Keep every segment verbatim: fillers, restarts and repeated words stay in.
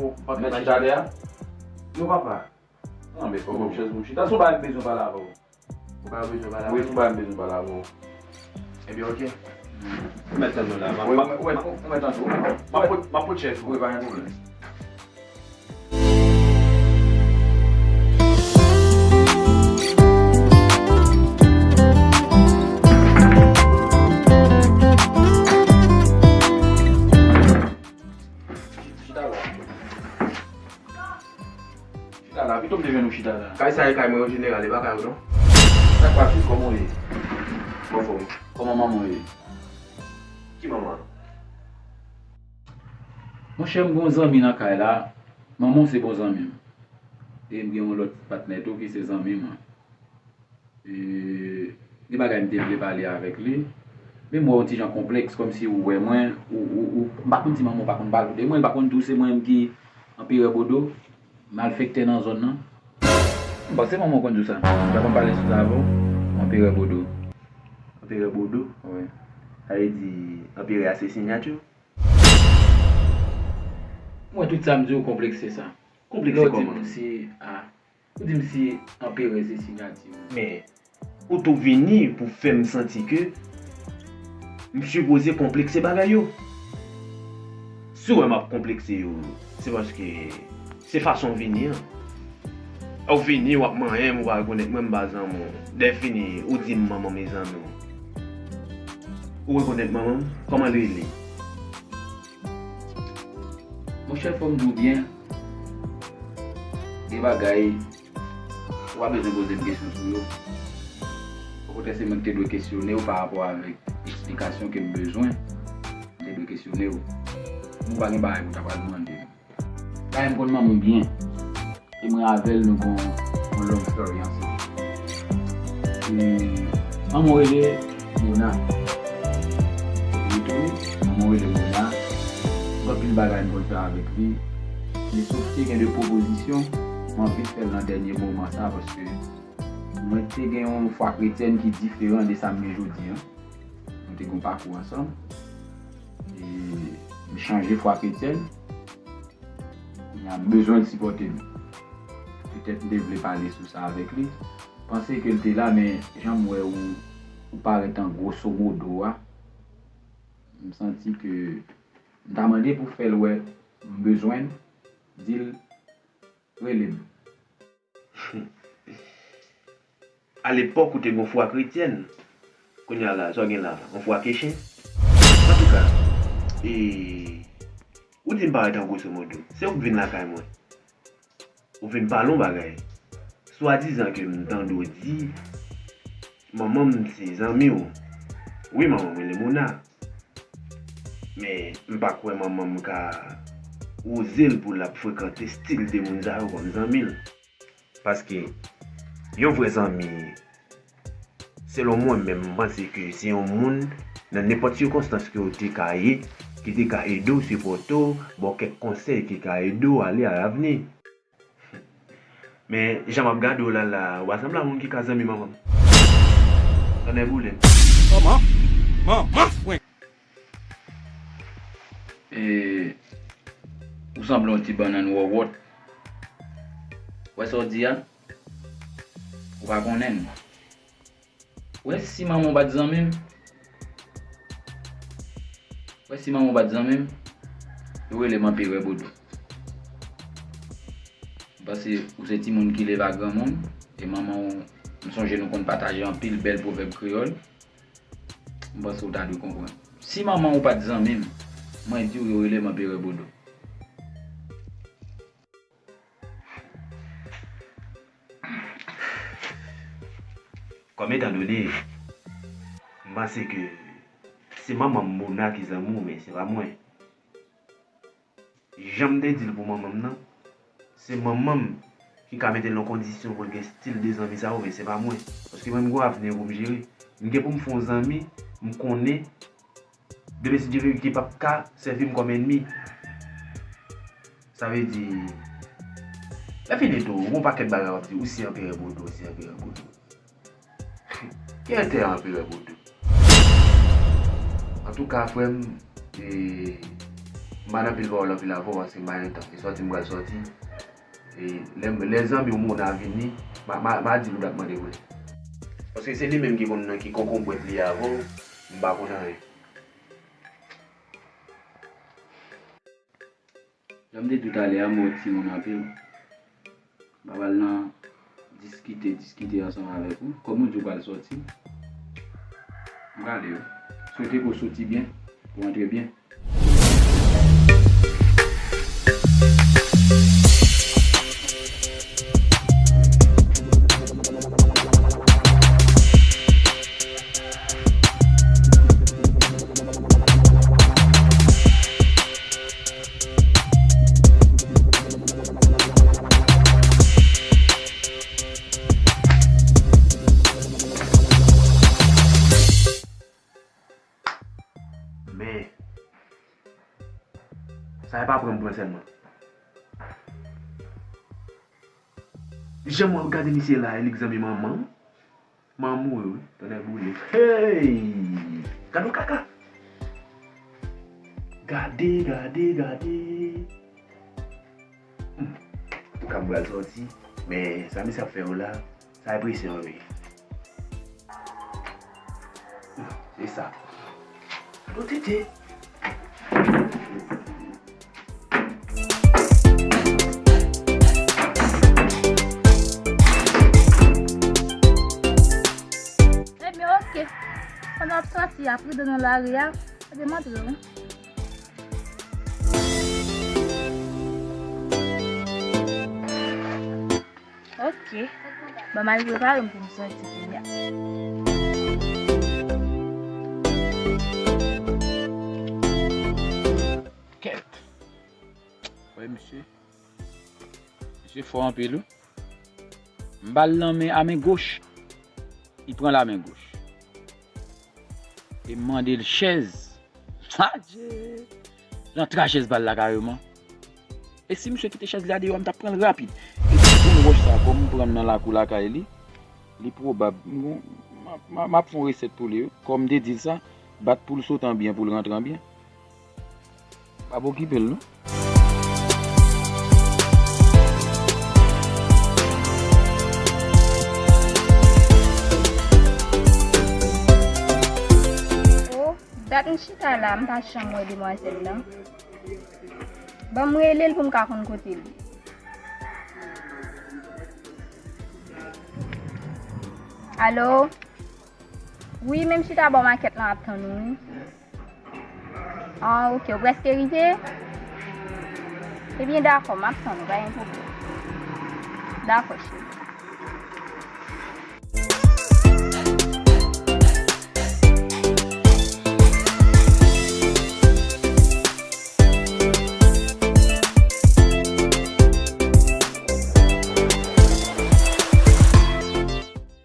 ou pa ka chita atè a? Non, papa. Non, men fò m chèz pou m chita. Si w pa bezwen pale avè w. Ou pa bezwen pale avè w? Wi, si w pa bezwen pale avè w. Ebyen, oke. Ou mèt tann nou la. Wi, wi, wi, ou mèt tann tou. M ap pot, m ap pot chèz ou. Wi, pa gen pwoblèm. Chita la. Chita la, pito m te jwenn ou chita la. Kay sa e kay mwen an jeneral, e pa kay ou non. Sa k pase, kòman w ye? M anfòm. Kòman manman w ye? Ki manman? Monchè, m gen yon zanmi nan kay la. Manman w se bon zanmi m. E m gen yon lòt patnè tou ki se zanmi mwen. E, gen bagay m te vle pale avèk li. Men m wè yon ti jan konplèks, kòmsi ou wè mwen, ou, ou, ou, m pa konn si manman w pa konn pale de mwen, li pa konn di w se mwen menm ki Anperè Bodo, malfektè nan zòn nan. M panse manman w konn di w sa. Li pa konn pale sou sa avè w, Anperè Bodo. Anperè Bodo? Wi. Sa vle di, Anperè a se siyati w? Mwen, tout sa m di w konplekse sa. Konplekse kòman? Lè w di m si, a, ou di m si Anperè se siyati w. Men, ou tou vini pou fè m santi ke m sipoze konplekse bagay yo. Si w wè m ap konplekse yo, se paske se fason w vini an. Ou vini, w ap manyen m, ou pa rekonèt mwen, m pa zanmi w. Lè fini, ou di m manman m e zanmi w. Ou rekonèt manman m? Kòman l rele? Monchè, fò m di w byen, gen bagay, ou pa bezwen poze m kesyon sou yo. Okontrè, se mwen ki te dwe kesyone w pa rapò avèk eksplikasyon ke m bezwen. M te dwe kesyone w. Men w pa gen bagay pou w ta pral mande m. Bagay m konn manman w byen. E mwen avè l, nou gon yon long story ansanm. E manman w rele Mona. Wi, tou, manman w rele Mona. Gen anpil bagay m konn fè avèk li. Men sofke gen de pwopozisyon, m anvi fè l nan dènye moman sa, paske mwen te gen yon fwa kretyèn ki diferan de sa m ye jodi an. Nou te gen yon pakou ansanm. E m chanje fwa kretyèn. Kounye a, m bezwen l sipòte m. Petèt m te vle pale sou sa avèk li. Panse ke l te la, men jan m wè ou, ou parèt an gwoso modo a, m santi ke m ta mande pou fè l wè m bezwen l, di l rele m. Alepòk, ou te gon fwa kretyèn. Kounye a la, sa w gen la? Yon fwa kechen? Antouka, e, ou di m parèt an gwoso modo. Se ou k vin lakay mwen. Ou vin pale yon bagay. Swadizan ke m tande w di, manman m se zanmi w. Wi, manman m rele Mona. Men, m pa kwè manman m ka oze l pou l ap frekante estil de moun sa yo kòm zanmi l. Paske yon vrè zanmi, selon mwen menm, m panse ke se yon moun, nan nenpòt sikonstans ke w te ka ye, ki te ka ede w, sipòte w, ba w kèk konsèy ki ka ede w ale alavni. Men, jan m ap gade w la, la, w a sanble a moun ki ka zanmi manman m. Tonnè boule m. Kòman? Manman frenk! E, ou sanble yon ti bannann wòwòt. Wè sa w di a? Ou pa konnen m. Wè si manman w pa t zanmi m. Wè si manman w pa t zanmi m. Yo rele m Anperè Bodo. M panse ou se timoun ki leve a granmoun. E manman w, m sonje nou konn pataje anpil bèl pwovèb kreyòl. M panse w ta dwe konprann. Si manman w pa t zanmi m, mwen di w yo rele m Anperè Bodo. Kòm etan done, m panse ke se manman m Mona ki zanmi w, men se pa mwen. Jan m te di l pou manman m nan, se manman m ki ka mete l nan kondisyon pou l gen estil de zanmi sa yo, men se pa mwen. Paske mwen, m gen yon avni pou m jere. M gen pou m fè yon zanmi, m konnen, demen si Dye vle, ki p ap ka sèvi m kòm ènmi. Sa vle di, lè fini tou, ou gon pakèt bagay w ap di, ou se Anperè Bodo, ou se Anperè Bodo. Ki entèrè Anperè Bodo? Antouka, frè m, e, m pa nan pil pawòl anpil avè w, paske m pa gen tan. E sòti m pral sòti. E lè, lè zanmi w Mona vini, m a, m a, m a di l ou t ap mande pou li. Paske se li menm ki konn nan ki konkonbwèt li ye avè w, m pa konn anyen. Jan m te di w talè a, m wè w timoun anpil. M pa pral nan diskite, diskite ansanm avèk ou. Kòm ou di w pral sòti, m prale wi. Swete ke w soti byen, ke w antre byen. Men, sa e pa pran m pran sèlman. Jan mwen gade misye la, e li k zanmi manman m. Manman w, wi, tonnè boule. Hey! Gade yon kaka! Gade, gade, gade. Hmm. Antouka, m pral sòti, men sa misye ap fè yo la, sa enpresyon wi. Hmm, se sa. Gade yon tete. Ebyen, oke. Pandan w ap sòti a, pridan nan lari a, ebyen, m antre wi. Oke. Bon, m al prepare m pou m sòti kounye a. Kèt. Wè, misye. Misye fò anpil, wi. M ba l nan men, a men goch. Li pran l a men goch. E m mande l chèz. Adje! L antre a chèz ba l la kareman. E si misye kite chèz li a deyò a, m t ap pran l rapid. E ti boul wòch sa, kòm m pran l nan lakou lakay li, li pwobab. M gon, m ap, m ap, m ap fè yon resèt pou li, wi. Kòm m te di l sa, bat pou l sot an byen, pou l rantre an byen. Pa okipe l, non. Oh, dat m chita la, m pa janm wè demwazèl lan. Ban m rele l pou m ka konn kote l ye. Alo? Wi, men m chita bò makèt lan ap tann ou, wi. Ah, oke, ou prèske rive? Ebyen, dakò, m ap tann ou, pa gen pwoblèm. Dakò, cheri.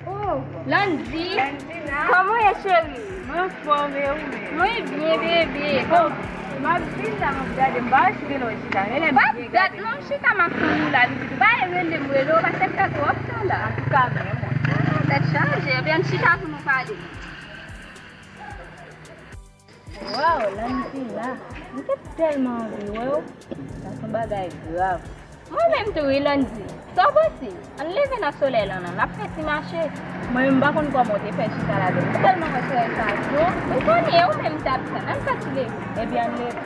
Oh, Landy, Landina, kòman w ye, cheri? Mwen anfòm, e ou menm? Mwen byen, bebe. Bon, m ap vin la, m ap gade, m pa wè si gen lè w chita. Rele m. Pa byen dat gade. Non, m chita, m ap tann ou la, pitit. Ou pa rele m, rele w, paske m fè twòp tan la. Antouka, men mwen. Ah, tèt chaje. Ebyen, ann chita pou nou pale. Waw, Landina, m te tèlman anvi wè w. Sa se yon bagay grav. Mwen menm tou wi, Landy. Sa w panse? Ann leve nan solèy lan non, n ap fè ti mache. Mwen menm m pa konn kòman w te fè chita la, men m tèlman wè solèy sa a cho. Ou konnen, ou menm m t ap tann. Ann fè ti leve. Ebyen, ann leve.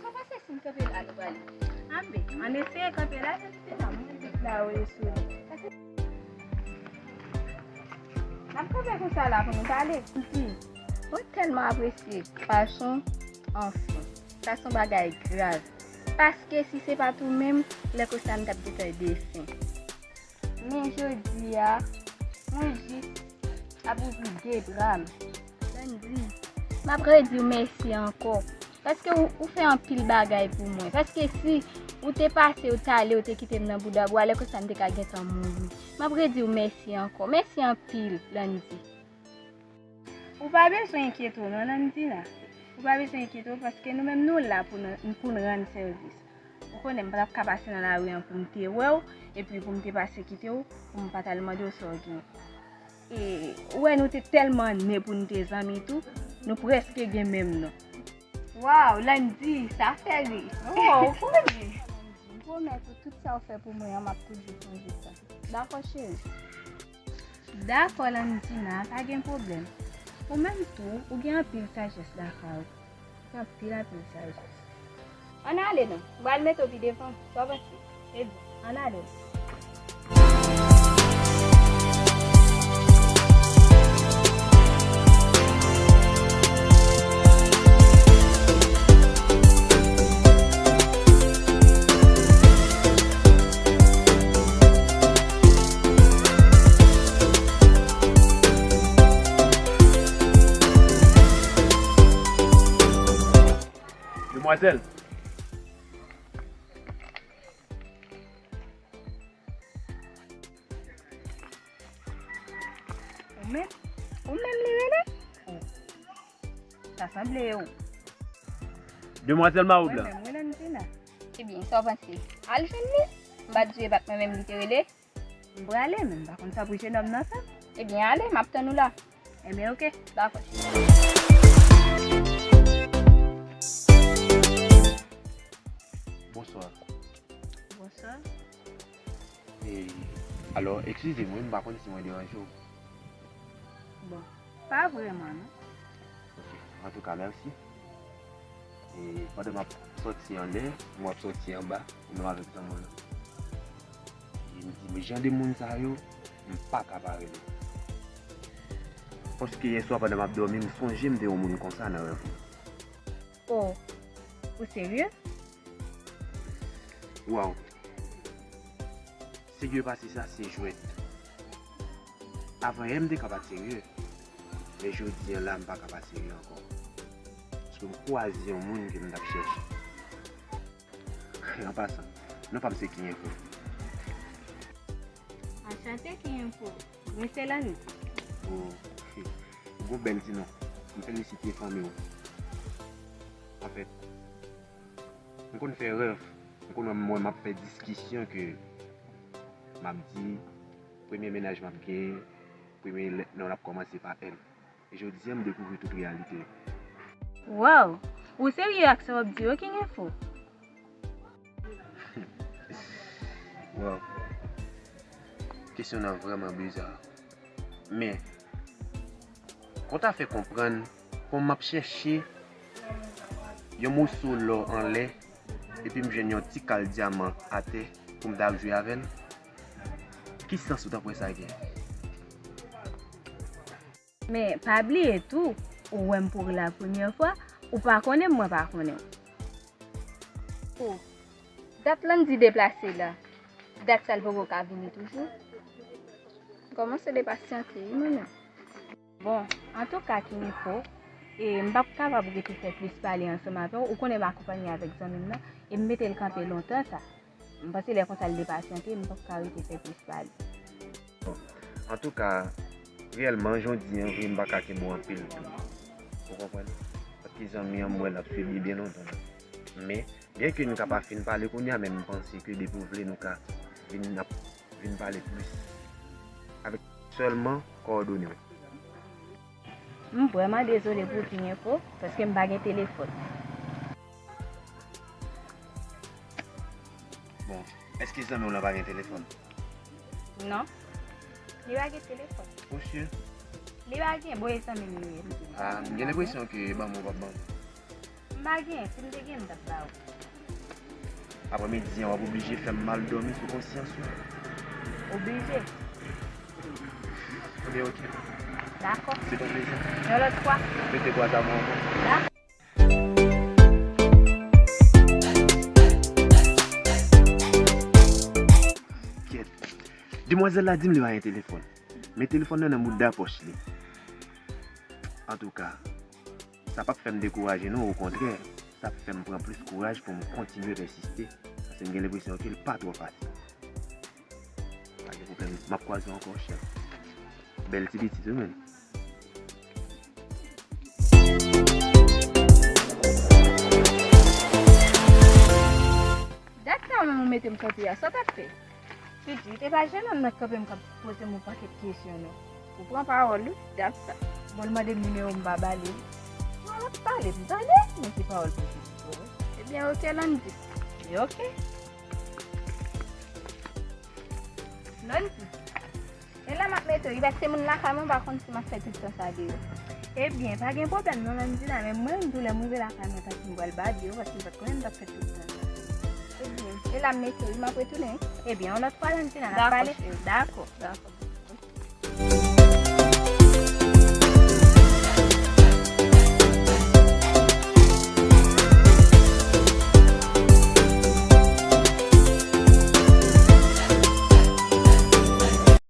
Sa pase si m kanpe la, nou prale. Anbe, ann eseye kanpe la, se ti la, mwen di la, wi, sou li. N ap kanpe konsa la pou nou pale. Mwen tèlman apresye fason, anfen, sa se yon bagay grav. Paske si se pa t ou menm, lè konsa m t ap gentan defen. Men jodi a, mwen jis ap ouvri de bra m. Landy, m ap redi w mèsi ankò. Paske ou, ou fè anpil bagay pou mwen. Paske si ou te pase, ou t ale, ou te kite m nan bouda bwa, lè konsa m te ka gentan mouri. M ap redi w mèsi ankò. Mèsi anpil, Landy. Ou pa bezwen enkyete w non, Landina. Ou pa bezwen enkyete w, paske nou menm nou la pou n, pou n rann sèvis. Ou konnen m pa t ap ka pase nan lari an pou m te wè w, epi pou m te pase kite w, pou m pa t al mande w sa w gen. E, ou wè nou te tèlman ne pou n te zanmi tou, nou prèske gen menm non. Waw, Landy, sa fè ri. Oh, ou konnen. M pwomèt ou tout sa w fè pou mwen an, m ap toujou sonje sa. Dakò, cheri. Dakò, Landina, pa gen pwoblèm. Ou menm tou, ou gen anpil sajès, dakò. Ou gen anpil, anpil sajès. Ann ale non. M pral mete w pi devan. Sa w panse? Ebyen, ann ale. Demwazèl. Ou menm? Ou menm li rele? Oh. Sa sanble e ou. Demwazèl Mawoub la. Mwen menm, wi, Landina. Ebyen, sa w panse? Al jwenn li. M pa t di w e pa t mwen menm li te rele? M prale, men m pa konn sa pou jenòm nan fè. Ebyen, ale, m ap tann ou la. Ebyen, oke. Dakò. Bonswa. Bonswa. E, alò, eskize m, wi, m pa konn si mwen deranje w. Bon, pa vrèman, non. Ok, antouka, mèsi. E pandan m ap sòti anlè, m ap sòti anba, ou menm avèk zanmi w lan. E m di, men jan de moun sa yo, m pa ka pa rele. Paske yèswa pandan m ap dòmi, m sonje m te yon moun konsa nan rèv mwen. Oh, ou serye? Waw. Serye pase sa, se jwèt. Avan yè m te ka pa t serye, men jodi an la m pa ka pa serye ankò. Paske m kwaze yon moun ke m t ap chèche. An pasan, non pa m se King Info. Anchante King Info. Mwen se Landy. Oh, ou gon bèl ti non. M felisite fanmi w. Anfèt, m konn fè rèv. M konn wè m, wè m ap fè diskisyon ke m ap di, premye mennaj m ap gen, premye lèt non l ap kòmanse pa M. E jodi a, m dekouvri tout reyalite yo. Waw! Ou serye ak sa w ap di yo, King Info? Waw. Kesyon nan vrèman biza. Men, konn ta fè konprann kòman m ap chèche yon moso lò anlè, epi m jwenn yon ti kal dyaman atè pou m ta jwe avè l. Ki sans ou ta kwè sa gen? Men, pa bliye tou, ou wè m pou la premyè fwa, ou pa konnen m, mwen pa konnen w. Oh, dat Landy deplase la, dat sa l poko ka vini toujou. M kòmanse depasyante, wi, mwen menm. Bon, antouka, King Info, e, m p ap kapab rete fè plis pale ansanm avè w, ou konnen m akonpanye avèk zanmi m nan, e m mete l kanpe lontan sa. M panse lè konsa l depasyante, m p ap ka rete fè plis pale. Bon, antouka, reyèlman, jan w di an vre, m pa ka kenbe w anpil tou. Ou konprann? Paske zanmi an, m wè l ap swiv li byen lontan. Men, byenke n ka pa fin pale kounye a, men m panse ke depi w vle, nou ka vin, n ap vin pale plis. Avèk sèlman kowòdone w. M vrèman dezole pou King Info, paske m pa gen telefòn. Bon, èske zanmi w lan pa gen telefòn? Non. Li pa gen telefòn. O sye? Li pa gen, bon, e zanmi m li ye. Ah, m gen lenpresyon ke ban mwen w p ap ban m. M pa gen, si m te gen, m t ap ba ou. Aprè midi an, w ap oblije fè m mal dòmi sou konsyans ou. Oblije. Ebyen, oke. Dakò. Se yon plezi. Yon lòt fwa. Mete kwa ta mwen ankò. Dakò. Kèt. Demwazèl la di m li pa gen telefòn. Men telefòn nan nan mouda pòch li. Antouka, sa p ap fè m dekouraje non, okontrè, sa ap fè m pran plis kouraj pou m kontinye pèsiste, paske m gen lenpresyon ke l pa twò fasil. Pa gen pwoblèm, m ap kwaze w ankò, chèf. Bèl ti pitit wi menm. Ou mete m kanpe a, sa w t ap fè? Pitit, e pa jenon nan k kanpe m k ap poze m yon pakèt kesyon, non. Ou pran pawòl, wi, dat sa. Bon, l mande m nimewo m, m pa ba li. Mwen ap pale, m tande, men se pawòl pitit. Ebyen, oke, Landy. Ebyen, oke. Landy. E la m ap mete w, wi, paske moun lakay mwen pa konn si m ap fè tout tan sa deyò. Ebyen, pa gen pwoblèm non, Landina, men mwen menm tou lè m rive lakay mwen, paske m pral babi yo, paske m pa t konnen m t ap fè tout tan sa. Ebyen, e la m mete w, wi, m ap retounen, wi. Ebyen, yon lòt fwa, Landina, n ap pale. Dakò, cheri, dakò, dakò.